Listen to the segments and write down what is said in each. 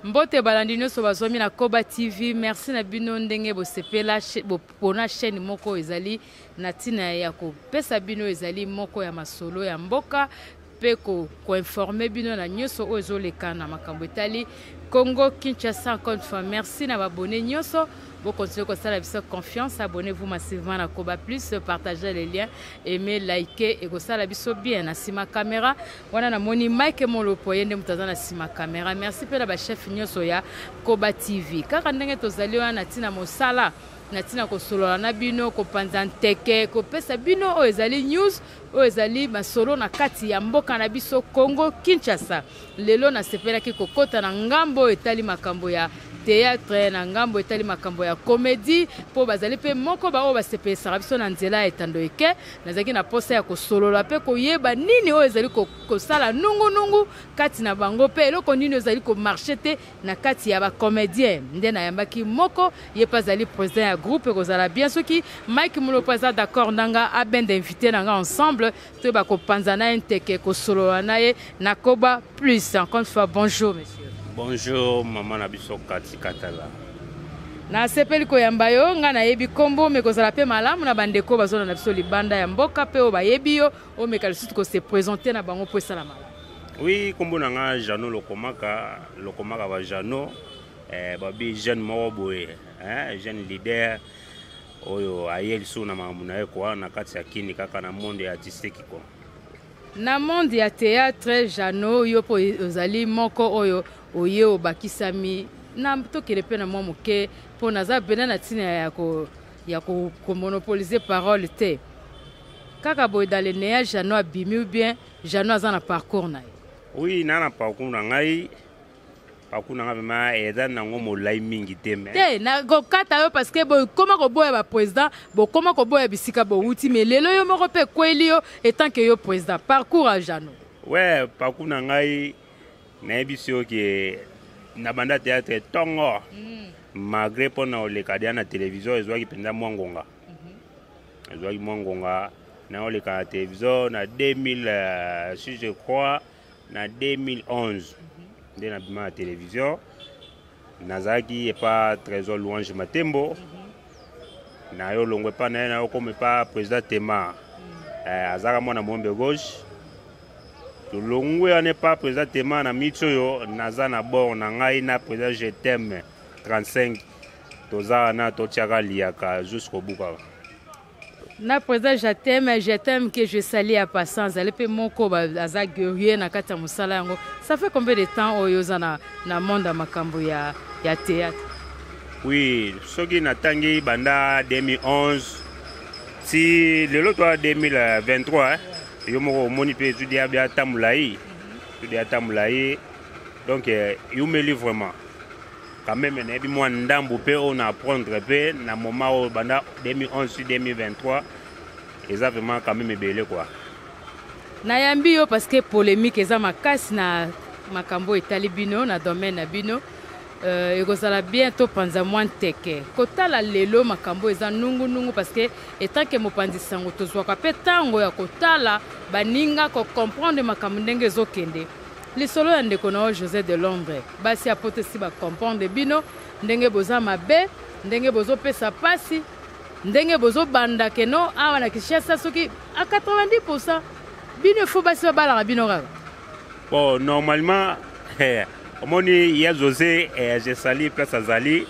Mbote balandi nyonso bazwami na Koba TV. Merci na bino ndenge bosepela bopona chaîne moko ezali na ntina ya kopesa bino ezali moko ya masolo ya mboka mpe koinforme bino na nyonso oyo ezoleka na makambo etali Congo Kinshasa. Encore une fois, merci na babone nyonso. Bokontinue kosala biso confiance. Abonnez-vous massivement na Koba Plus, partagez les liens, aimez, likez ekosala biso bien. Na nsima caméra wana namoni Mike Molopo, ye nde moto aza na nsima caméra. Merci mpe na bachef nyonso ya Koba TV. Kaka ndenge tozali wana na ntina mosala, na ntina kosolola na bino, kopanza nteke, kopesa bino oyo ezali news, oyo ezali masolo na kati ya mboka na biso Congo Kinshasa. Lelo nasepelaki kokota na ngambo oyo etali makambo ya théâtre, na ngambo etali makambo ya comédie, mpo bazali mpe moko baoyo basepelisaka biso na nzela ya etando eke. Nazalaki na posa ya kosolola mpe koyeba nini oyo ezali kosala nungunungu kati na bango, mpe eloko nini ezali komarche te na kati ya bacomédien. Nde nayambaki moko, ye mpe azali président ya groupe. Ekozala bien soki Mike Mulopo aza d'accord nanga abenda invité na nga ensemble, toyeba kopanza na ye nteke, kosolola na ye na Koba Plus. Encore une fois, bonjour monsieur. Bonjour mama na biso Kati Katala. Nasepeli koyamba yo. Ngai nayebi nkombo, me kozala mpe malamu na bandeko bazolanda biso libanda ya mboka mpe oyo bayebi yo, omeka lisusu kose présenter na bango mpo esala malamu. Oui, nkombo na nga Jano Lokomaka, Lokomaka ba Jano, babi jeune moko boye, jeune leader oyo aye lisusu na makambo na ye kwa na kati ya kini kaka na monde ya artistique quoi. Na monde ya théâtre, Jano, yo mpo ozali moko oyo oye obakisami na tokende mpe na mwa moke, mpo naza pena na ntina ya komonopoliser parole te. Kaka boye dans le néant, Jano abimi ou bien Jano aza na parcours na ye? Oui, na parcours na ngai. Parcours na ngai vraiment eza nango molai mingi te, mais te na kokata yo parce que bokoma koboya baprésident, bokoma koboya bisika bowuti, mais lelo yo moko mpe ekweli yo etant que yo président. Parcours ya Jano? Ouais, parcours na ngai, nayebi soki na banda théâtre ntongo, malgré mpona oleka deya na télévision ezwaki mpenza mwa ngonga, ezwaki mwa ngonga na oleka na télévision na 2000, si je crois na 2011 nde nabima na télévision. Nazalaki epa Trésor Louange Matembo, na yo longwe epa na ye, na yo koma epa président Tema, azalaka mwana Mombe gauche. Tolongwe wana epa président Tema, na miti oyo naza na bord na ngai na président Jetem 35, toza wana totiaka liaka jusqu'au bukaka. Na président Jatem, Jatem que je salue en passant, azali mpe moko aza guerrier na kati ya mosala yango. Ça fait combien de temps oyo oza na monde ya makambo ya théâtre? Oui, soki natangi banda 2011 ti lelo toa 2023, yo moko omoni mpe ezwi deya bia ata molai, ezwi deya ata molai. Donc eumeli vraiment quand même. Nayebi mwa ndambu mpe oyo na apprendre mpe na moment oyo banda 2011 ti 2023, eza vraiment quand même ebele quoi. Nayambi yo parce que polémique eza makasi na makambo etali bino na domaine na bino. Ekozala bien topanza mwa nteke kotala lelo makambo eza nungunungu, parce que etant que mopanzi sango tozwaka mpe ntango ya kotala baninga, kocomprendre makambo ndenge ezokende. Lisolo ya ndeko na yo José de Londres, basi ya poto esi bacomprendre bino ndenge boza mabe, ndenge bozopesa pasi, ndenge bozobanda keno awa na Kinshasa. Soki a 90 bino efo basi babalaka bino kaka. Bon, normalement, omoni ya José, je sali place azali.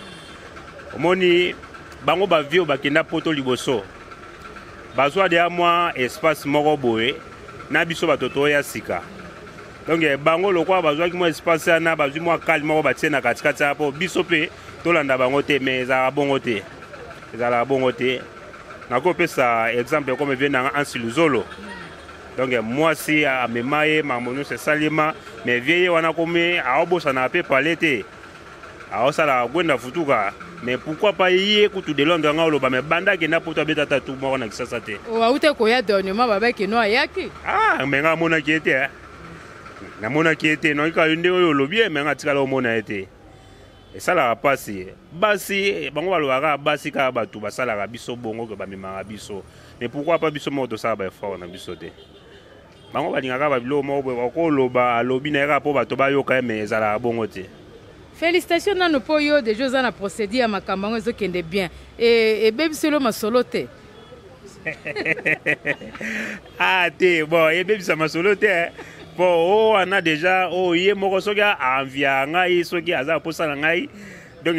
Omoni bango bavie oyo bakenda poto liboso, bazwa deya mwa espace moko boye na biso bato toya sika. Donc bango lokola bazwaki mwa espace wana, bazwi mwa kale moko batie na katikati wana mpo biso mpe tolanda bango te. Mais ezalaka bongo te, ezalaka bongo te. Nakopesa exemple comme vieux nanga Ansi Luzolo. Donc mwasi amema ye, makambo nyonso esalema, mais vieux ye wana komi aobosanaka mpe pale te, aosalaka gwenda futuka. Mais pourquoi pas ye kutu de Londres anga oloba, mais banda akenda poto abeta ata tu moko na Kisasa te. Auta koya dernièrement, babaki no ayaki. Ah, mais nga amonaki ye te, eh. Namonaki ye te, noki kaka yo nde oyo olobi ye, mais nga atikala omona ye te. Esalaka mpasi. Basi bango balobaka basi kaka bato basalaka biso bongo ke bamemaka biso, mais pourquoi pas biso moko tosala baeffort na biso te? Bango balingaka babiloko moko boye, bakoloba alobi na ye kaka mpo bato bayoka ye, mais ezalaka bongo te. Félicitation nano mpo yo deja oza na procédure ya makambo yango ezokende bien. Ebebiselo masolo te. Ah te, bon, ebebisa masolo te po o wana deja o ye moko soki aenvia ngai, soki aza mposa na ngai, donc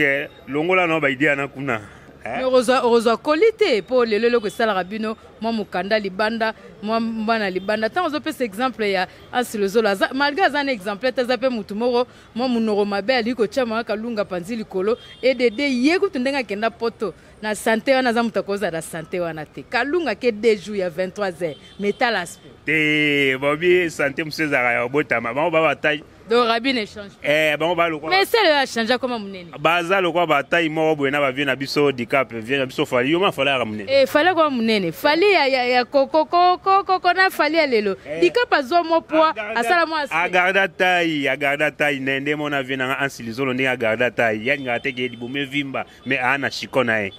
longola na baidée wana kuna. Mais okozwa koli te mpo lelo eloko esalaka bino mwa mokanda libanda, mwa mbana libanda. Ntango ozopesa exemple ya Ansi Lozolo, malgré aza na exemple te, aza mpe motu moko mwa monoko mabe, alingi kotia mama Kalunga panzi likolo. Edede ye kutu ndenge akenda poto na sante wana, aza moto akozala na sante wana te. Kalunga ke 2 jours ya 23 heures, mais tala aspect. Te, bobi sante mosusu ezalaka ya kobotama. Bango ba bataille. Donc Rabi ne change pas. Eh, bango ba lokola. Mais c'est le change comme munene. Baza lokola bataille moko boye na ba vieux na biso Dicap, vieux na biso Fally. Yo ma Fally ya munene. Eh, Fally kwa munene. Fally ya koko koko koko na Fally ya lelo. Eh. Dicap azwa mo poids, asala mo aspect. Agarda taille, agarda taille nende mona vieux na Ansi Lizolo ndenge agarda taille. Ya ngaka te ke libume vimba, mais ana chiko na ye.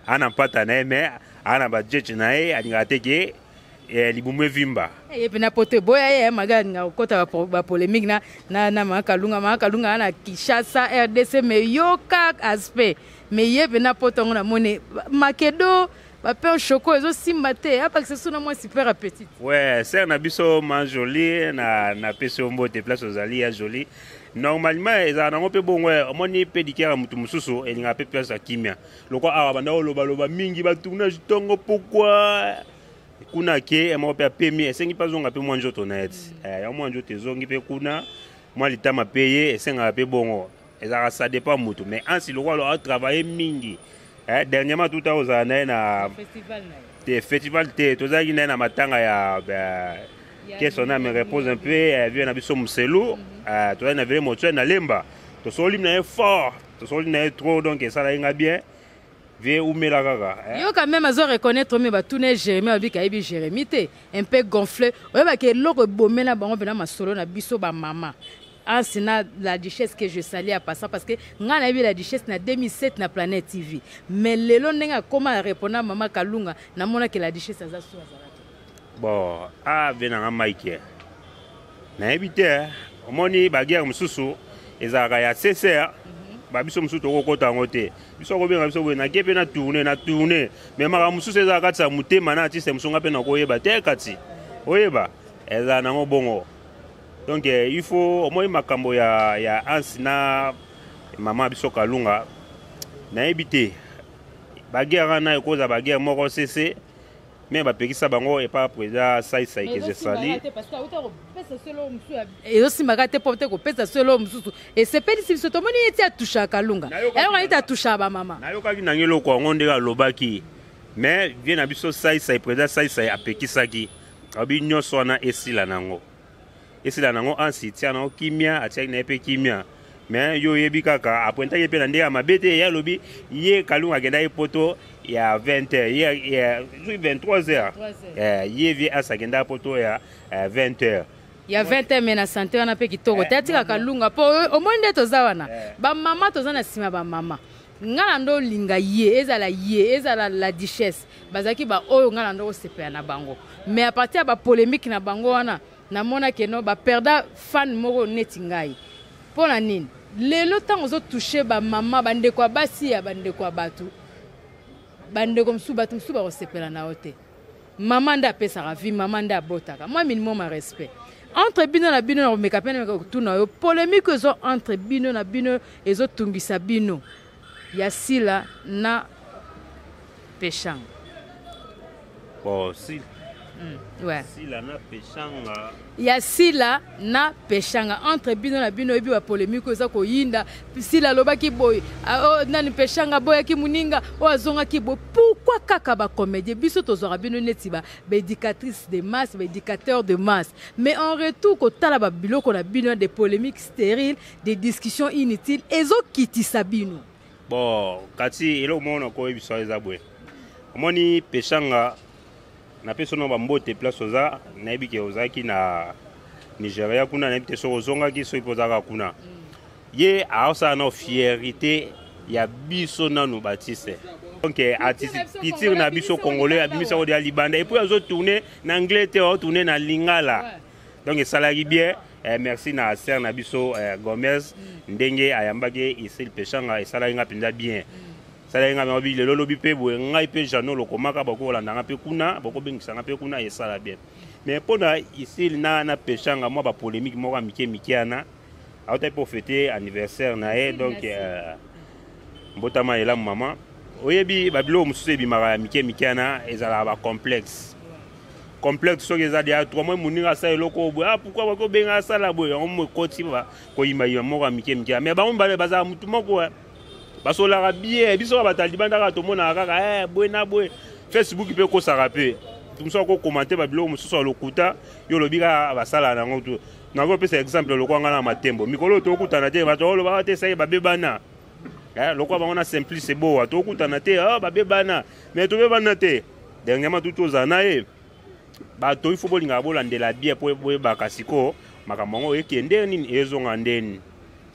Ana mpata na ye, mais ana ba jet na ye, alingaka te ke libumu evimba. Ye mpe na poto eboya ye maga alinga kokɔta bapolémique na mama Kalunga. Mama Kalunga na Kinshasa, RDC, mais yoka aspect, mais ye mpe na poto yango namoni makedo bapain choco ezosimba te, apakisa so na mwa super appétit. Ouais, sœur na biso ma Jolie, na napesi yo mbote place ozali ya Jolie. Normalement ezala nango mpe bongo, omoni mpe dikere ya motu mosusu elingaka mpe place ya kimia. Lokwa awa banda olobaloba mingi, batournage ntongo pokwa kuna, ke moko mpe apemi, esengi mpe azonga mpe mwa nzoto na ye ti ya mwa nzoto ezongi mpe kuna, mwa litama mpe ye esengaka mpe bongo. Ezalaka ça dépend motu, mais Ansi lokola atravaille mingi, dernièrement tuta ozala na ye na te festival te, tozalaki na ye na matanga ya que son âme repose un peu, vieux na biso Moselu. Tozali na vele motuel na Lemba, tosoli na ye fort, tosoli na ye trop, donc esalaki nga bien. Vieux umela kaka. Yo quand même azo reconnaître, me batuna Jérémie, abika ayebi Jérémie te, un peu gonflé. Oyebaki eloko ebomela bango mpena masolo na biso bamama Ansi na la Duchesse que je salue en passant, parce que nga nayebi la Duchesse na 2007 na Planète TV, mais lelo ndenge akoma répondre mama Kalunga, namonaki la Duchesse aza so azalaki. Bon, ave nanga Mike, nayebi te. Omoni baguerre mosusu ezalaka ya ccr, babiso mosusu tokokota yango te. Biso akobenga biso boye, nake mpe na tourne na tourne, mais makambo mosusu ezalaka kati ya motema na artiste mosusu, nga mpe nakoyeba te. Kati oyeba ezala nango bongo. Donc il faut omoni makambo ya Ansi na mama biso Kalunga, nayebi te, baguerre wana ekozala baguerre moko cc, mais bapekisa bango epa président Saisai ke je sali. Ezosimbaka te mpo te kopesa solo mosusu esepelisi biso. Tomoni ye ti atushaka Kalunga, eloko neti atushaka bamama. Nayokaki nange eloko yango ndenge alobaki, mais vieux na biso Saisai, président Saisai apekisaki, alobi nyonso wana esila nango, esila nango. Ansi tia nango kimia, atiaki na ye mpe kimia, mais yo oyebi kaka apointaki mpe na ndenge ya mabe te. Ye alobi ye Kalunga akendaki poto ya 20 heures, ye soki 23 heures, ye vieux Asi akendaki poto ya 20 heures. Ya 20 heures, mais na sante wana mpe kitoko te. Atika Kalunga mpo omoni nde toza wana bamama, toza na nsima bamama. Nga na ndo olinga ye, ezala ye, ezala la Duchesse, bazalaki baoyo nga na ndo kosepela na bango, mais à partir ya bapolémique na bango wana, namonaki no baperda fan moko neti ngai. Mpo na nini lelo ntango ozotouche bamama, bandeko ya basi ya bandeko ya bato, bandeko mosusu, bato mosusu bakosepela na yo te? Mama nde apesaka vie, mama nde abotaka. Mwa minimum ya respect entre bino na bino. Na komeka mpe nameka kotuna yo, polémique ezo entre bino na bino ezotungisa bino, ya Sila na Peshanga. Bon, si Ouais. Sila na Peshanga. Ya Sila na Peshanga, entre bino na bino, oyebi bapolémique oyo eza koyinda. Sila alobaki boye, oh, nani, Peshanga aboyaki moninga oyo azongaki boye. Pourquoi kaka bacomédien? Biso tozwaka bino neti baéducatrice de masse, baéducateur de masse, mais en retour kotala babiloko na bino, des polémiques stériles, des discussions inutiles, ezokitisa bino. Bon, kati eloko moko nakoyebisa eza boye: omoni Peshanga, napesi no bambote place oza. Nayebi ke ozalaki na Nigeria kuna, nayebi te soki ozongaki, soki mpe ozalaka kuna. Ye aosala na fierté ya biso nanu baartiste, donc artiste culture na biso congolais, abimisa oyo ya libanda, et puis azotourne na anglais te, aotourne na lingala, donc esalaki bien. Merci na sœur na biso Gomez, ndenge ayambaki Isil Peshanga, esalaki nga mpenza bien. Esalaki nga bien. Lelo lobi mpe boye, ngai mpe Jano Lokomaka, bakolanda nga mpe kuna, bakobengisa nga mpe kuna, esala bien. Mais mpona Isil na Peshanga, mwa bapolémique moko ya mike mike wana, autaki mpo fêter anniversaire na ye. Donc mbotama elamu mama. Oyebi, babiloko mosusu ebimaka ya mike mike wana, ezalaka bacomplexe. Complexe soki eza dia 3 mois, moninga asala eloko boye, ah, pourquoi bakobenga asala boye? Yango mo ekoti koyimayima moko ya mike mike. Mais bango mibale bazala mutu moko, basolaka bien. Biso bato ya libanda kaka tomonaka kaka boye na boye. Facebook mpe ekosaka mpe, mosusu akokomante babiloko mosusu ya lokuta, yo olobi kaka basalaka nango tu. Nakopesa exemple, lokwa nga na Matembo, mikolo oyo tokutana te, bato olobaka te sai babebana. Lokwa bango na Simplice Bowa, tokutana te, babebana. Mais tobebana te. Dernièrement tu tozala na ye. Bato, il faut bolingaka bolandela bien mpo boyebaka sikoyo makambo yango ekende nini, ezonga ndeni.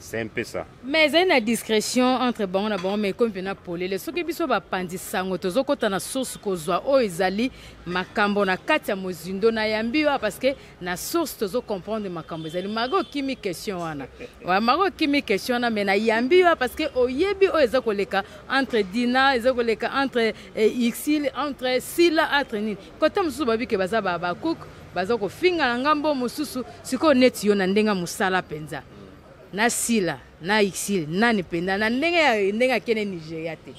C'est un peu ça. Mais ezali na discrétion entre bango na bango, mais ekomi mpena polele. Soki biso bapanzi sango tozokɔta na source kozwa oyo ezali makambo na kati ya mozindo, nayambi yo parce que na source tozocomprendre makambo ezali. Malgré okimi question wana, malgré okimi question wana, mais nayambi yo parce que oyebi oyo eza koleka entre Dina, eza koleka entre Exil, entre Sila, entre nini. Kote mosusu babi ke baza bacook, baza kofinga na ngambo mosusu. Sikoyo neti yo, na ndenge mosala mpenza, na Sila na Exil, nani mpenza na ndenge akende Nigeria te,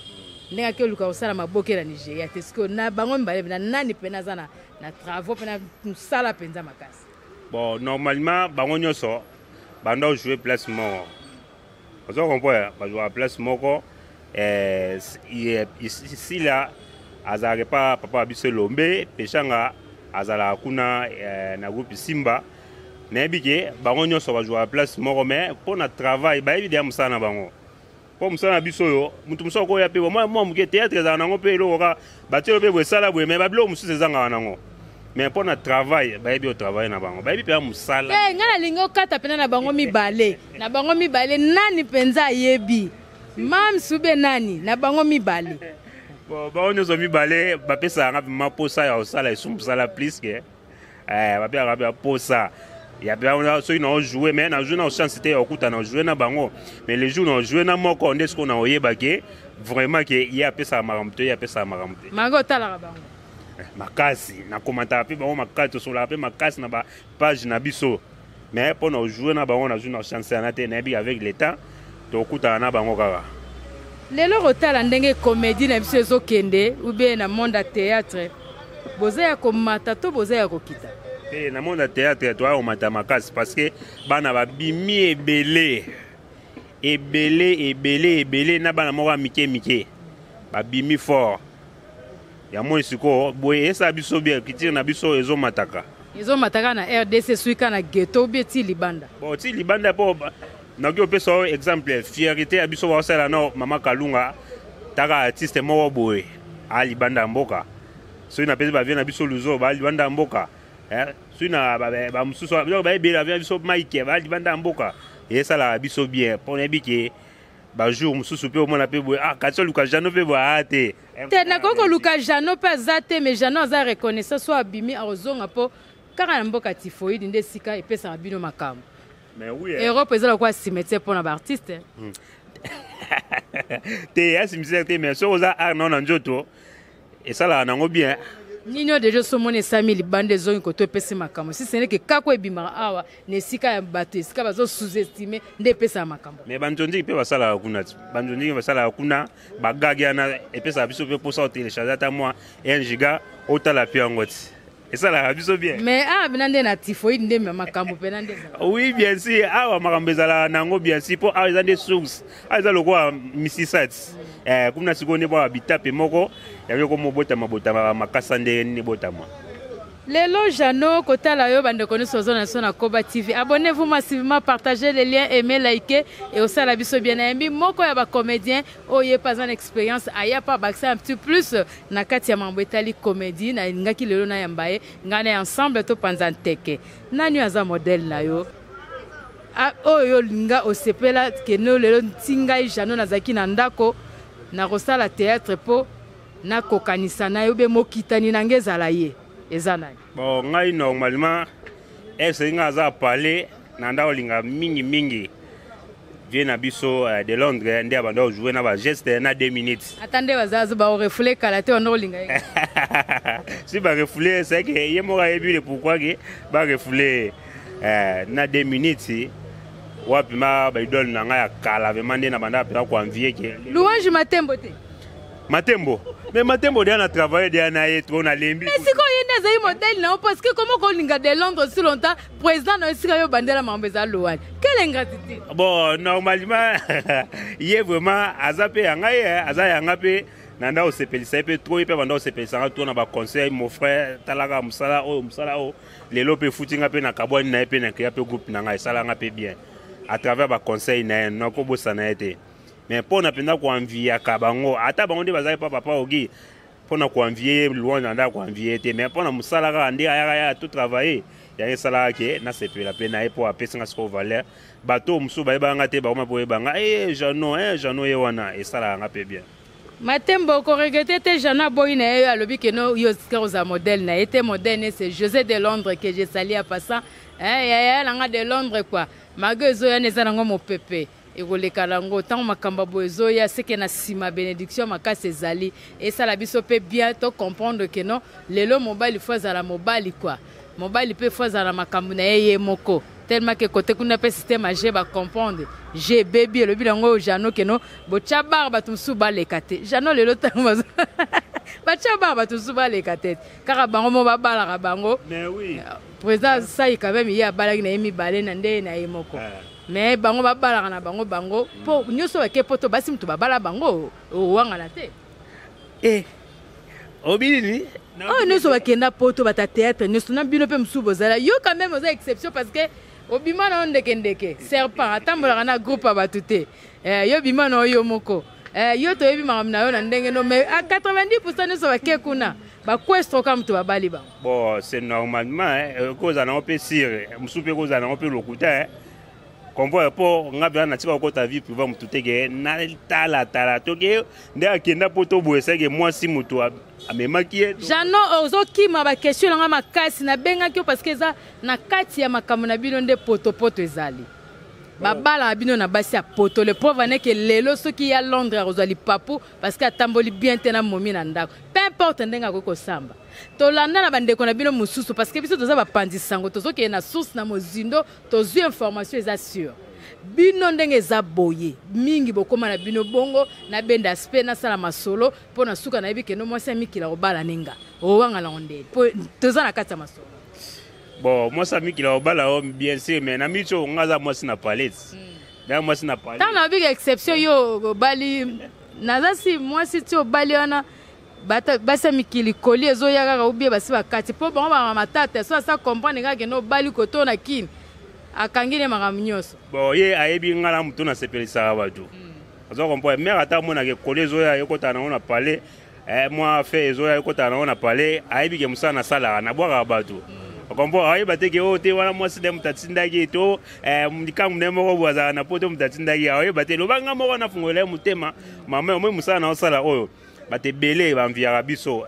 ndenge ake oluka kosala maboke na Nigeria te? Sikoyo na bango mibale mpenza, nani mpenza aza na travaux mpena mosala mpenza makasi? Bon, normalement bango nyonso banda ojouer place moko, ozo comprendre, bazwaka place moko. Sila azalaka epa papa ya biso Elombe, Peshanga azalaka kuna na groupe Simba. Nayebi ke bango nyonso bazwaka place moko, mais mpo na travail bayebi deya mosala na bango. Mpo mosala na biso oyo, motu mosusu akoya mpe mwa mwa moke, théâtre ezalaka nango mpe eloko kaka batie mpe boye, esala boye, mais babiloko mosusu ezangaka nango. Mais mpo na travail, bayebi otravaille na bango, bayebi mpenza mosala. Te, ngai nalingi okata mpena na bango mibale. Na bango mibale, nani mpenza ayebi mamsu be nani na bango mibale? Bon, bango nyonso mibale bapesaka nga vraiment mposa ya kosala esu mosala plus ke bapesaka mpe mposa ya soki na ojoue. Mais najoue na chance te ya kokuta na joue na bango, mais le jour na joue na moko nde sikoyo na oyeba ke vraiment ke ye apesaka makambo te, ye apesaka makambo te. Malgré otalaka bango? Makasi, nakomantaka mpe bango makasi, tosolaka mpe makasi na bapage na biso. Mais mpo na ojoue na bango, nazwi na chance yana te. Nayebi avec le temps tokutana na bango kaka. Lelo kotala ndenge comédie na biso ezokende, ou bien na monde ya théâtre, boza ya komata to boza ya kokita? Te, na monde ya théâtre toya komata makasi, parce que bana babimi ebele ebele ebele ebele, na bana moko ya mike mike babimi fort ya moi. Sikoyo boye esala biso bien, culture na biso ezomataka. Ezomataka na RDC, soki kaka na ghetto ou bien ti libanda? Bon, ti libanda, mpo nakoki kopesa oyo exemple, fierté ya biso baosala na mama Kalunga. Taka artiste moko boye aa libanda ya mboka, soki napesi bavie na biso Luzo, baa libanda ya mboka, soki na bamosusu bayebela bavie na biso Mike, baa libanda ya mboka. Esalaka biso bien, mpo nayebi ke bajour mosusu mpe omona mpe boye, ah, kasi oluka Jano mpe boye aa te. Te, nakoki koluka Jano mpe aza te, mais Jano aza reconnaissant. So abimi, akozonga, mpo kaka na mboka tifoide nde esika epesaka bino makambo. Mais oui, Europe eza lokola cimetière mpona baartiste. Te, ya cimetière te, mais soki oza art nao na nzoto, esalaka nango bien. Nini oyo deja osomoni esami libanda, ezongi koto, epesi makambo. Si ce n'est que kako ebimaka awa na esika ya bato, esika bazo sous-estime, nde epesaka makambo. Mais banzonziki mpe basalaka kuna ti, banzonziki basalaka kuna bagage wana, epesaka biso mpe mposa otélécharge ata mwa 1 giga, otala mpe yango ti, esalaka biso bien. Mais awa mpena nde na typhoïde nde makambo mpena nde ezalaka. Oui, bien sûr, awa makambo ezalaka nango bien sûr, mpo awa eza nde source, awa eza lokola misisa ti. Kuna sikoyo nde bwa bitape moko yango ekomobotama botama makasa ndenge nini ebotama. Lelo Jano kotala yo, bandeko nyonso oza na biso na Koba TV, abonnez-vous massivement, partagez les liens, aimez, likez et osala biso bien. Nayambi moko ya bacomédien oyo ye mpe aza na expérience, aya mpe abakisa un petit plus na kati ya mambo etali comédie. Nalingaki lelo nayamba ye, ngai na ye ensemble topanza nteke. Nani oyo aza modèle na yo, oyo yo olinga osepela keno lelo nti ngai Jano nazalaki na ndako nakosala théâtre mpo nakokanisa na yo be mokitani na ngai ezala ye, eza nani? Bon, ngai normalement ese ngai aza parler. Na nda olinga mingi mingi vie na biso de Londres nde abanda kojouer na bageste na 2 minutes. Ata nde baza baorefule kala te, banda kolinga ye. Si barefule, c'est que ye moko ayebi le pourquoi ke barefule na 2 minutes. Wapi ma baidole na ngai ya kala vraiment, nde na banda mpenza koenvie ke Louange Matembo te? Matembo, mais Matembo deya na travaille deya na ye trop, nalembi. Mais sikoyo ye nde azali modèle na yo, parce que comment kolinga de Londres si longtemps, président na yo, esika yo bandela makambo eza Louange? Quelle ingratitude! Bon, normalement ye vraiment aza mpe ya ngai, aza yanga mpe na nda kosepelisa ye mpe trop. Ye mpe banda kosepelisa nga trop na baconseil: "Mon frère, talaka mosala oyo, mosala oyo." Lelo mpe efuti nga mpe na kabwani na ye mpe na créa mpe groupe na ngai, esalanga mpe bien à travers baconseil na ye. Nakobosana ye te, mais mpo na mpenza koenviaka bango, ata bango nde bazali pa papa Ogi, mpo na koenvie ye loin na nda koenvie ye te, mais mpo na mosala kaka nde ayaka ya to travailler, yango esalaka ke nasepela mpe na ye, mpo apesi nga sikoyo valeur. Bato mosusu bayebaka nga te, bakoma mpo oyeba nga: "E Jano, e Jano ye wana." Esalaka nga mpe bien. Matembo, koregretter te. Jano aboyi na ye, alobi ke no, yo sika kozala modèle na ye te. Modèle ne, c'est José de Londres, que je salue en passant. Yaya na nga de Londres quoi, malgré ezoya na eza nango mopepe, ekoleka nango. Ntango makambo boye ezoya, seke na nsima bénédiction makasi ezali. Esala biso mpe bien to comprendre ke non, lelo mobali fo azala mobali quoi, mobali mpe fo azala makambo na ye ye moko, tellement ke kote kuna mpe système age bacomprendre g ebebi. Elobi nango oyo Jano keno botya bar, bato mosusu baleka te. Jano, lelo ntango batya bar, bato mosusu baleka te, kaka bango mo babalaka bango. Mais oui. Président Sai quand même, ye abalaki na ye mibale na nde na ye moko, mais bango babalaka na bango bango mpo nyonso bake poto, basi moto babala bango, owangana te. Eh, obi nini? Oyo nyonso bakenda poto, bata théâtre nyonso na bino mpe mosusu bozala. Yo quand même oza exception, parce que obima na yo ndekendeke, serpent atambolaka na groupe ya bato te. Yo bima na yo moko. Yo toyebi makambo na yo na ndenge no, mais a 90 nyonso bake kuna, bakwestroka moto babali bango. Bon, c'est normalement kozala nango mpe sire mosusu, mpe kozala nango mpe lokuta comprendre, mpo nga mpenza natika kokota vie privée motu te, ke natalatala toke nde akenda mpo toboye seke mwasi motu amemaki ye. Jano, ozokima baquestion na nga makasi. Nabengaki yo parce que eza na kati ya makambo na bino nde potopoto ezali, babalaka bino na basi ya poto. Le preuve aneke lelo soki ya Londres akozwa lipapu parce que atamboli bien te na momi na ndako, peu importe ndenge akoki kosamba. Tolanda na bandeko na bino mosusu, parce que biso toza bapanzi sango, tozokende na source na mozindo, tozwi information eza sûr. Bino ndenge eza boye, mingi bokóma na bino bongo. Nabenda aspect, nasala masolo mpo na suka, nayebi kende mwasi ya mikili akobala ninga, owanga nango ndeni, mpo toza na kati ya masolo. Bon, mwasi ya mikili akobala o, bien sûr, mais na miti oyo nga aza mwasi na palette, na mwasi na palette. Ntango nabika exception, yo obali, naza si mwasi ti obali wana, basi ya mikili koli ezoya kaka ubie basi bakati mpo bango baka matata. So asa comprendre kaka kende obali koto na kini, akangi ne makambo nyonso. Bon, ye ayebi nga na motu nasepelisaka bato, aza comprendre. Mare ata amonaka ekoli ezoya, ekotaka nango na palais, mwa fe ezoya, ekotaka nango na palais. Ayebi ke mosala nasalaka, nabwakaka bato, comprendre. Ayeba te ke oyo te wana mwasi nde moto atindaki to likambo nde moko boye azalaka na poto, moto atindaki, ayeba te. Loba nga moko nafungolela ye motema: "Mama, omoi mosala na osala oyo, bato ebele banviaka biso."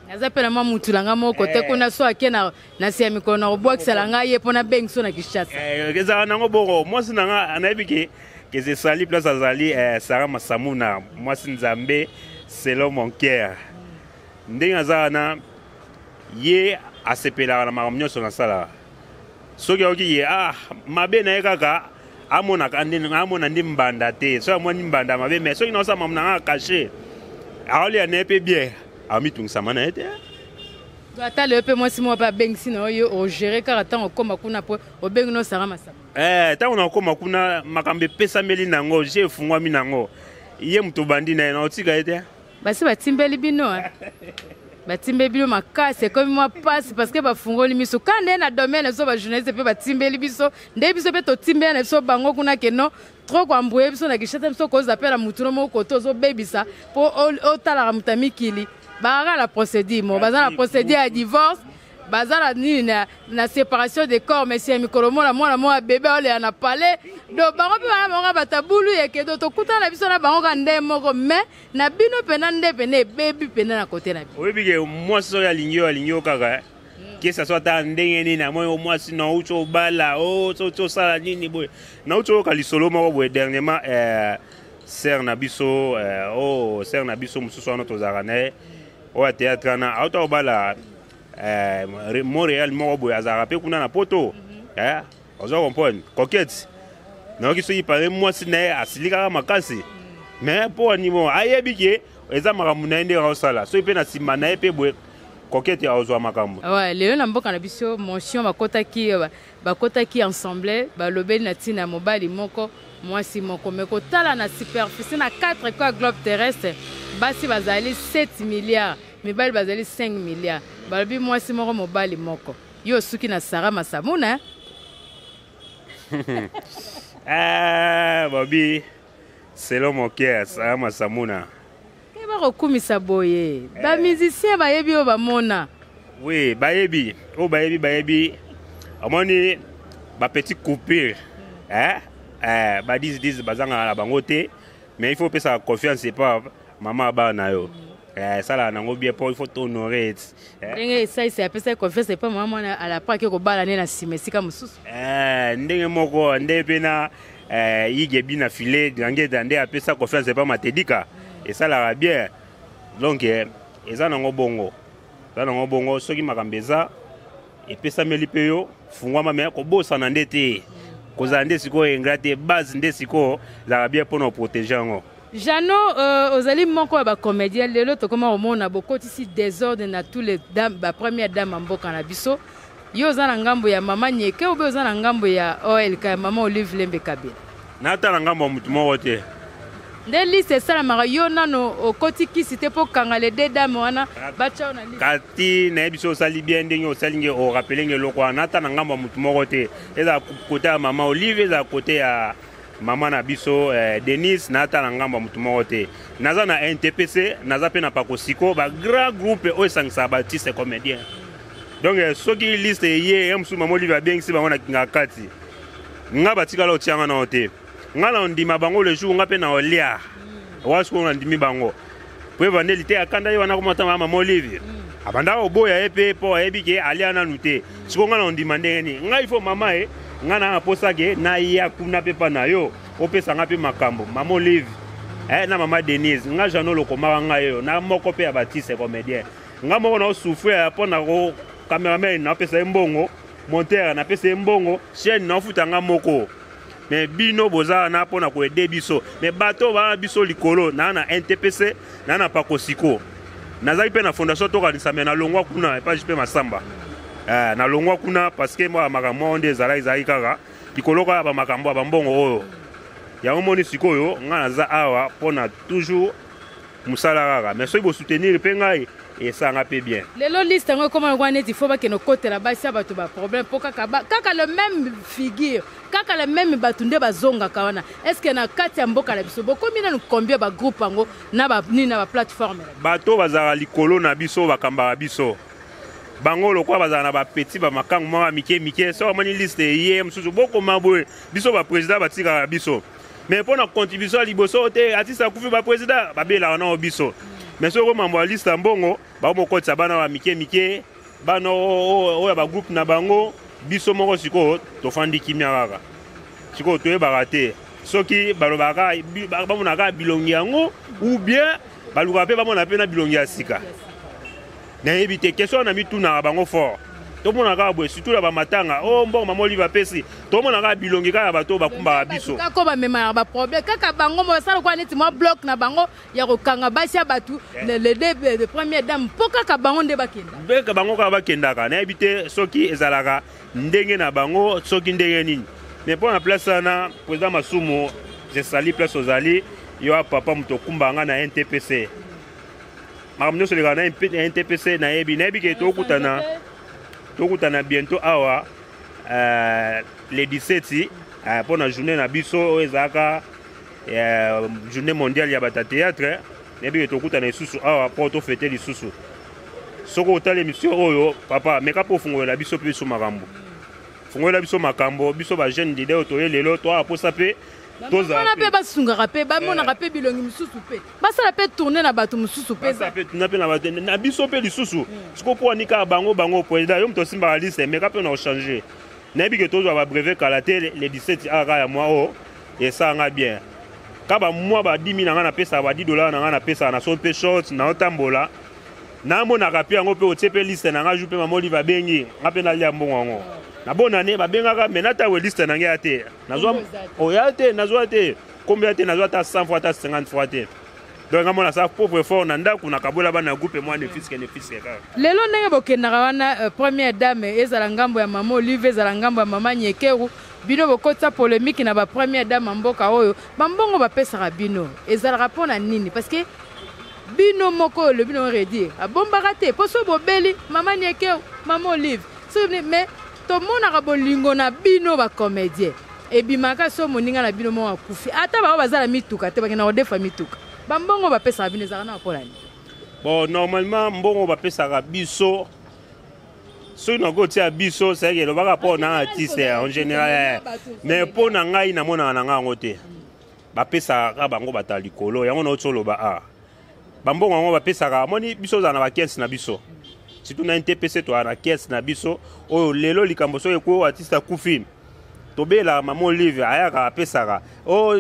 Naza mpe na mwa mutu na nga moko te kuna, so ake na se ya mikolo na kobwakisela ngai ye mpo nabengi so na Kinshasa. Ezalaka nango bongo. Mwasi na nga nayebi ke keze esali place azali, Sara Masamuna, mwasi Nzambe selon mon cœur. Ndenge aza wana, ye asepelaka na makambo nyonso nasalaka. Soki ayoki ye, ah, mabe na ye kaka amonaka nde amona nde mbanda te. Soki amoni mbanda, mabe. Mais soki naosala makambo na nga caché, aolia na ye mpe bien, amitungisama na ye te. Ata lelo mpe mwasi moko mpe abengisi na oyo ogere kaka ntango okóma kuna, mpo obengi no Sara Masama. Ntango nakóma kuna, makambo epesameli nango, je efungwami nango, ye moto obandi na ye, na otika ye te. Basi batimbeli bino, batimbeli bino makasi, ekomi mwa pasi parce que bafungoli miso ka nde na domaine biso bajournaliste mpe batimbeli biso, nde biso mpe totimbeli na biso bango kuna keno trop koambuye biso na Kinshasa. Biso koza mpe na mutu no moko kote ozobebisa mpo otalaka moto ya mikili bakaka na procédure mo, baza na procédure ya divorce, baza na nini na séparation de corps. Mais si ya mikolo mona mwana moko bébé aolela na palais, donc bango mpe bana bango bato bulu yeke. Do tokutana na biso na bango ka nde moko, mais na bino mpena nde pene ebebi mpena na kote na bino. Oyebi ke mwasi soki alingi yo, alingi yo kaka. Kesa so ata ndenge nini amoni o mwasi na outi obala o soki osala nini boye. Nauti oyoka lisolo moko boye dernièrement, sœur na biso, oh, sœur na biso mosusu wana tozalaka na ye oyo ya théâtre wana, auta obala Montréal moko boye, azalaka mpe kuna na poto. Oza comprendre, Coquette, nayoki soki pare mwasi na ye asilikaka makasi, mais mpo animo ayebi ke eza makambo na ye ndenge aosala, soki mpe na nsima na ye mpe boye Coquette azwa makambo. Ouais, lelo na mboka na biso motion bakotaki ensemble, balobeli na ntina ya mobali moko, mwasi moko. Me kotala na superficie na 4 coins globe terrestre, basi bazali 7 milliards, mibali bazali 5 milliards. Balobi mwasi moko, mobali moko. Yo osuki na Sara Masamuna. Ah, babi selon mon cœur, Sara Masamuna. Ke bakokumisa boye, bamusicien bayebi oyo bamona. Oui, bayebi oyo bayebi, bayebi. Omoni bapetit coupure, eh? Eh, ba 10 10 bazangaka na bango te, mais il faut opesaka confiance epa mama ya bana na yo. Esalaka nango bien mpo il faut tohonorer ti. Ndenge esalisa apesaki confiance epa mama mwana, alapa ake kobala nde na nsima esika mosusu. Ndenge moko nde mpe na Ige Bina File Grangeda nde apesa confiance epa Matedika, esalaka bien. Donc eza nango bongo, eza nango bongo. Soki makambo eza epesameli mpe yo fungwama, me kobosana nde te, kozala nde sikoyo ingrat te. Base nde sikoyo ezalaka bien mpona oprotéger yango. Jano, ozali moko ya bacomédien. Lelo tokoma komona bokotisi désordre na tous les dames, bapremière dame ya mboka na biso. Yo oza na ngambo ya mama Nyeke obe oza na ngambo ya OLK ya mama Olive Lembe Kabila? Natala ngambo ya motu moko te. Nde liste esalamaka, yo nano okoti kisi te mpo kanga les deux dames wana batya yo na liste. Kati nayebi so osali bien ndenge osali nge orappeler nge eloko wana. Nata na ngambo ya motu moko te, ezala kote ya mama Olive, ezala kote ya mama na biso Denise, nata na ngambo ya motu moko te. Naza na NTPC, naza mpe na Pakosiko, bagrand groupe oyo esangisaka baartiste comédien. Donc soki liste eye ya mosusu, mama Olive abengisi bango na kinga kati, nga batikala otianga nao te. Nga na ondima bango le jour nga mpe na olia wa sikoyo nandimi bango po evandeli te. Akanda ye wana komata mama Olive abanda koboya ye mpe mpo ayebi ke alia nanu te. Sikoyo nga na ondima ndenge nini? Ngai fo mama ye, nga na naposa ke naya kuna mpe mpa na yo, opesa nga mpe makambo mama Olive, na mama Denise. Nga Jano lokomaka ngai oyo na moko mpe ya baartiste comédien, nga moko na osouffrir mpo na ko cameraman napesa ye mbongo, monteur napesa ye mbongo, chaîne naofuta nga moko. Me bino boza wana mpo na koaider biso, me bato baa biso likolo. Naa na NTPC, naa na Pakosiko, nazalaki mpe na fondation Tokanisa, me nalongwa kuna epa JP Masamba. Nalongwa kuna parce que mwa makambo moko nde ezalaki kaka likolo kaka bamakambo ya bambongo oyo yango. Moni sikoyo ngai naza awa mpo na toujours mosala kaka, mais soki bosoutenir mpe ngai, esanga mpe bien. Lelo liste yango ekóma lokola neti fo bakende kokotela basi ya bato baproblème, mpo kaka le même figure, kaka le même bato nde bazongaka wana. Est ce que na kati ya mboka na biso bokomi nanu combien bagroupe yango na banini na baplateforme na biso? Bato bazalaka likolo na biso, bakambaka biso, bango lokola bazala na bapeti bamakangu moko ya mike mike. Soki bamoni liste eye mosusu, bokoma boye, biso baprésident batikaka biso, mais mpo na contribution ya liboso te. Artiste akufi, baprésident babelaka nao biso, mais soki okomambo ya liste ya mbongo, bakomokotisa bana ya mike mike, bana oyo ya bagroupe na bango. Biso moko sikoyo tofandi kimia kaka. Sikoyo toyebaka te soki balobaka bamonaka kaka bilongi yango ou bien balukaka mpe bamona mpe na bilongi ya sika. Nayebi te, question wana mitunaka bango fort. Tomona kaka boye, surtout na bamatanga o mbongo mama Olive apesi, tomona kaka bilongi kaka ya bato oyo bakumbaka biso. Kaka bamemaka baproblème, kaka bango basala lokola neti mwa bloc na bango ya kokanga basi ya bato, les deux première dame, mpo kaka bango nde bakenda. Beka bango kaka bakendaka. Nayebi te soki ezalaka ndenge na bango, soki ndenge nini, mais mpo na place wana, président Masumu, jesali place ozali yo ya papa, moto okumbaka nga na NTPC, makambo nyonso elekaka na NTPC. Nayebi ke tokutana bientôt awa, le 17, mpo na journée na biso oyo ezalaka journée mondiale ya bato ya théâtre. Nayebi ke tokutana lisusu awa mpo tofêter lisusu. Soki otala émission oyo, papa, meka mpo ofungolela biso mpe biso makambo, fungolela biso makambo, biso bajeune leader oyo toye lelo, toaka mposa mpe. Tozala mpe basungaka mpe bamonaka mpe bilongi mosusu mpe basala mpe tourne na bato mosusu mpe. Basala mpe tourne mpe na bato na biso mpe lisusu. Sikoyo mpo wani kaka bango bango? Président, yo moto osimbaka liste, meka mpe na ochange. Nayebi ke tozwa babrevet kala te, le 17 aka ya mwa oyo. Esalanga bien ka bamwa badimi na ngai, napesaka ba 10 $ na ngai, napesaka na so mpe short naotambola, namonaka mpe yango mpe otie mpe liste na ngai. Ju mpe mama Olive abengi nga mpe nalia mbongo yango na bonane, babengaka me natawe liste na ngai ya te, nazwa oya te, nazwa te kombo ya te, nazwa ata 100 fois, ata 50 fois te. Donc nga mona asala pauvre effort na ndako, nakabola bana groupe mwa ne fiske kaka. Lelo ndenge bokendaka wana, première dame, ezala ngambo ya mama Olive, ezala ngambo ya mama Nyekeru, bino bokotisa polémique na bapremière dame ya mboka oyo. Bambongo bapesaka bino ezalaka mpo na nini? Parce que bino moko olobi no redire abombaka te, mpo so bobeli mama Nyekeru, mama Olive so, mais tomonaka bolingo na bino bacomédien ebimaka so moninga na bino moko akufi, ata bango baza na mituka te, bakenda kodefa mituka. Bambongo bapesaka bino ezalaka na mpo na nini? Bon, normalement mbongo bapesaka biso, soki nakotia biso, c'est elobaka mpo na artiste en général, mais mpo na ngai namonaka na ngai yango te. Bapesaka kaka bango bato ya likolo. Yango nauti oloba a bambongo yango bapesaka, amoni biso ozala na bacaisse na biso, surtout na NTPC, toala na caisse na biso oyo. Lelo likambo soki ekoyo, artiste akufi, tobelaka mama Olive ayaka, apesaka. Oh,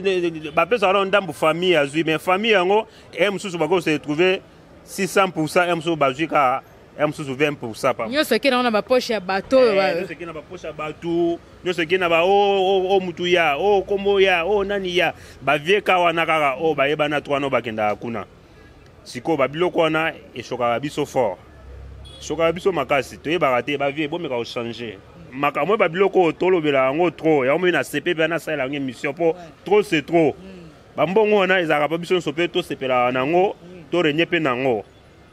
bapesaka nano ndambu, famille azwi, mais famille yango e mosusu bakoki se retrouver 600 e mosusu bazwi kaka e mosusu 20 pa. Nyonso ekei nango na bapoche ya bato oyo. Nyonso ekei na bapoche ya bato, nyonso ekei na ba o mutu ya o kombo ya o nani ya bavie ka wana kaka oyo bayebana to wana oyo bakendaka kuna. Sikoyo babiloko wana eshokaka biso fort, eshokaka biso makasi. Toyebaka te, bavie bomeka kochange makambo oyo. Babiloko oyo tolobela yango trop, yango moi na sepe mpe nasalela yango émission, mpo trop c'est trop. Bambongo wana ezalaka mpo biso nyonso mpe tosepelaka nango, torenye mpe nango.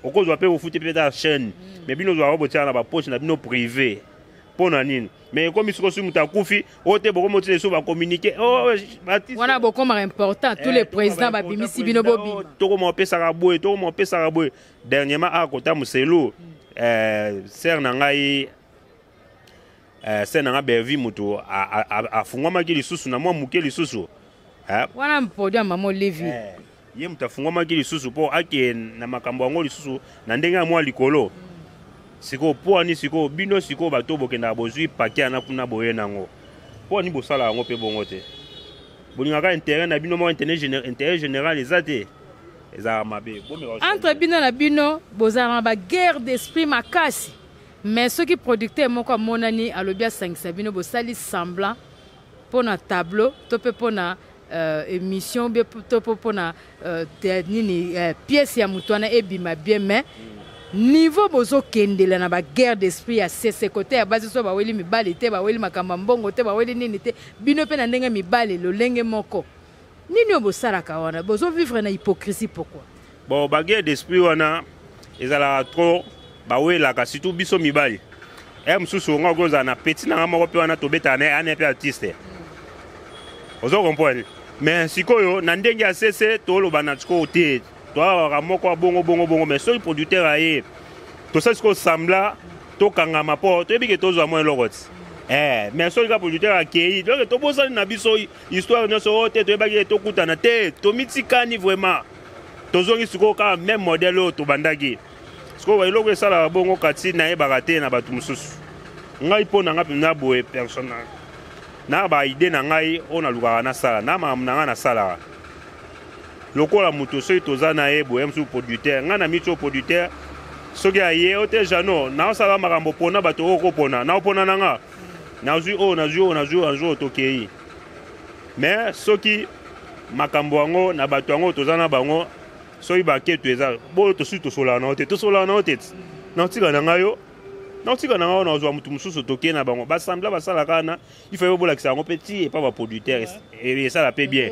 Okozwa mpe ofuti mpe ta chaîne, mais bino ozwaka botiaka na bapoche na bino privé, mpo na nini? Mais ekomi sikoyo soki moto akufi oyo te, bokomi otina so bacommuniqué. Wana bokomaka important, tous les présidents babimisi bino, bobima. Tokoma opesaka boye, tokoma opesaka boye. Dernièrement akota moselu, sœur na ngai, sœur na ngai Bervi, moto afungwamaki lisusu na mwa moke lisusu. Wana produit ya mama Olive. Ye moto afungwamaki lisusu mpo ake na makambo yango lisusu na ndenge ya mwa likolo. Sikoyo mpo ani sikoyo bino sikoyo bato bokendaka bozwi pake yana kuna boye nango, mpo ani bosala yango mpe bongo te? Bolingaka intérêt na bino moko, intérêt général eza te, ezalaka mabe. Entre bino na bino bozalaka na baguerre d'esprit makasi, mais soki producteur moko amonani, alobi asangisa bino, bosali semblant mpo na tableau to mpe mpo na émission be to mpo mpona nini, pièce ya moto wana ebima bien. Mais niveau bozokendela na baguerre d'esprit ya sese kote ya basi, so baweli mibali te, baweli makambo ya mbongo te, baweli nini te, bino mpe na ndenge mibali lolenge moko nini oyo bosalaka wana, bozovivre na hypocrisie, pourquoi? Bon, baguerre d'esprit wana ezalaka trop, bawelaka surtout biso mibali. E mosusu onga okozala na petit na nga moko mpe wana tobetaka na ye ana mpe artiste, ozo comprendre. Mais sikoyo na ndenge ya sese toloba na sikoyo te, toalaka moko ya bongo bongo bongo. Mais soki producteur aye, tosali sikoyo semblant, tokangama mpo toyebi ke tozwa mwa eloko ti. Mais soki ka producteur akei, donc tobosani na biso histoire nyonso oyo te, toyebaki ye, tokutana te, tomitikani vraiment, tozongi sikoyo kaka même modèle oyo tobandaki. Sikoyo eloko esalaka bongo kati nayebaka te na bato mosusu. Ngai mpo na ngai mpenza boye personnel, na baidée na ngai oyo nalukaka nasala na makambo na ngai, nasalaka lokola moto soki toza na ye boye mosusu producteur, ngai na miti oyo producteur soki aye o te, jano naosala makambo mpona bato oyo okopona, naopona na nga, nazwi oyo, nazwi oyo, nazwi oyo, nazwi oyo, tokei. Mais soki makambo yango na bato yango toza na bango, soki baketo eza boyo, tosuki tosolaka na yo te, tosolaka na yo te, naotika na ngai yo, naotika na ngai oyo, nazwa motu mosusu, tokei na bango. Basembla basalaka wana, il faut bolakisa yango mpe ti epa baproducteur, esala mpe bien.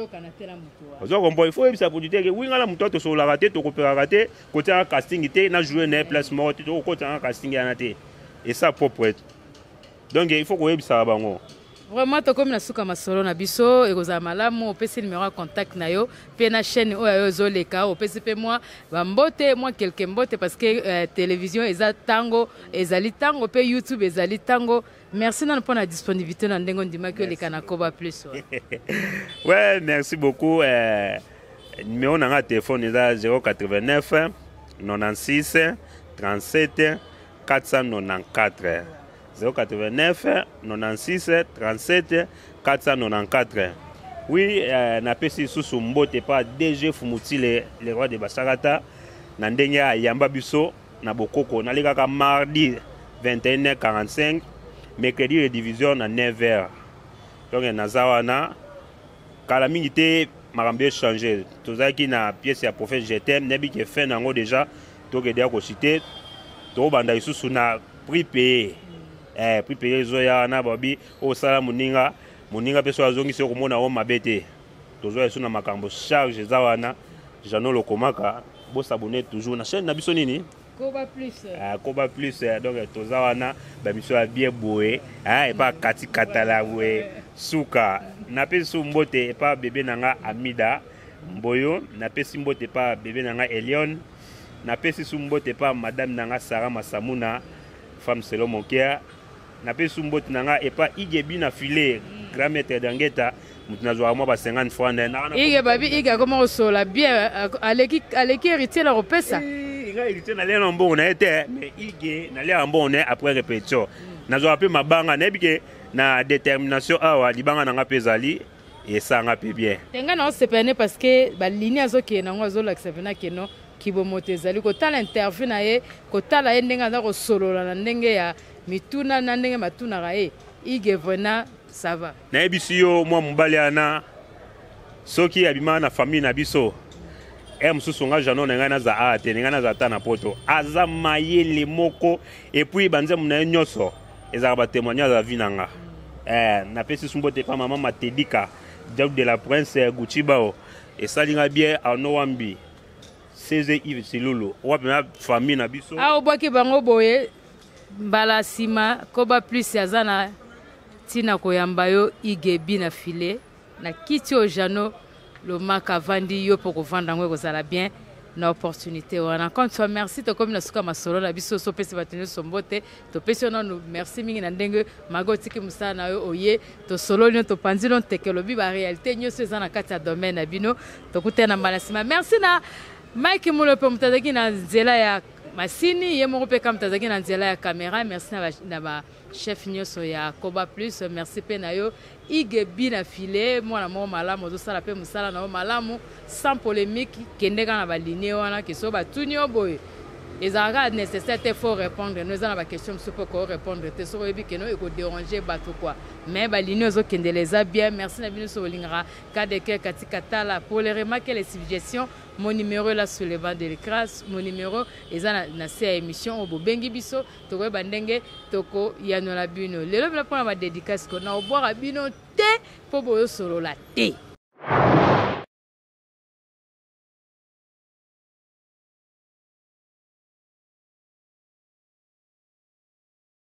Oza comprendre, il faut oyebisa producteur ke wi, ngai na motu oyo tosololaka te, tokopekaka te, kotiaka casting te, na joue na ye place moko te, tokokotiaka casting wana te, esa propre. Donc il faut koyebisaka bango. Vraiment, tokomi na suka masolo na biso. Ekozala malamu opesi numéro ya contact na yo mpe na chaîne oyo yo ezoleka, opesi mpe mwa bambote, mwa quelque mbote, parce que télévision eza ntango, ezali ntango mpe YouTube ezali ntango. Merci nano mpo na disponibilité na ndenge ondimaki oleka na Koba Plus. Ouais, merci beaucoup. Numéro na nga téléphone eza 089 96 37 494, 089 96 37 494. Oui, napesi lisusu mbote pa DG Fumutile, le roi de Basakata, na ndenge ayamba biso na bokoko. Nalekaka mardi 21h45, mercredi redivision na 9h. Donc naza wana kala mingi te. Makambo echange, tozalaki na pièce ya prophète Jetem, nayebi ke fin nango déjà tokende ya kosite. Tokobanda lisusu na prix payé. Prix payé ezoya wana, babi osala moninga, moninga mpe so azongisi, okomona o mabe te. Tozwa lisusu na makambo charge eza wana. Jano Lokomaka, bosabone toujours na chaîne na biso nini? Koba Plus. Koba Plus. Donc toza wana, bamiso ya bien boye epa kati katala boye suka. Napesi su mbote epa bebe na nga Amida Mboyo, napesi mbote epa bebe na nga Elion, napesi su mbote epa madame na nga Sara Masamuna, femme selon mon cœur. Napesi su mbote na nga epa Igebi na filet, grand maître Dangeta, moto nazwaka mwa ba 50 francs na Ige babi Ige akoma kosola bien, aleki héritier na kopesa. Nga héritier nalia na mbongo na ye te, mais Ige naliaka mbongo na ye après répétition. Nazwaka mpe mabanga, nayebi ke na détermination awa libanga na nga mpe ezali esanga mpe bien. Te, ngai na osepela parce que balini azokende nango, azolakisa mpena keno kibomoto ezali kotala interview na ye, kotala ye ndenge aza kosolola na ndenge ya mituna na ndenge batunaka ye. Ige vraiment, ça va. Nayebisi yo, mwa mobali wana soki abimaka na famille na biso ere mosusu, nga Jano na ngai naza awa te, na ngai naza ata na poto. Aza mayele moko, et puis banzembo na ye nyonso ezalaka batémoignage ya vie na nga. Napesi su mbote epa mama Matedika Diable de la Prince Gucci Bao, esali nga bien. Arno Wambi, CZ Yves Silulu, wapi na famille na biso. Awa obwaki bango boye, mbala nsima Koba Plus aza na ntina koyamba yo Igebi na file na kiti oyo Jano Lomaka avandi, yo mpo kovanda yango ekozala bien na opportunité wana. Encore une fois, merci. Tokomi na suka masolo na biso. So opesi bato nyonso mbote, topesi yo nanu merci mingi na ndenge maga otiki mosala na yo, oye, tosololi no, topanzi no nteke, olobi baréalité nyonso eza na kati ya domaine na bino. Tokutana na mbala nsima. Merci na Mike Mulope, moto azalaki na nzela ya masini, ye moko mpe ka moto azalaki na nzela ya caméra. Merci na bachef nyonso ya Koba Plus. Merci mpe na yo Ige Bina File, mwana moko malamu, ozosala mpe mosala na yo malamu sans polémique. Kende kaka na balinie wana ke so batuni yo boye, ezalaka kaka nécessaire te faut répondre no. Eza na baquestion mosusu mpo korépondre te soki oyebi keno ekodérange bato quoi, mais balinie ozokendela eza bien. Merci na bino so bolingaka KDK Katika Tala. Pour les remarques et les suggestions, mon numéro est là sur le banc de l'écran. Mon numéro eza na se ya émission oyo, bobengi biso, tokoyeba ndenge tokoyanola bino. Lelo bino mpona badédicace ko na obwaka bino te mpo boyosolola te.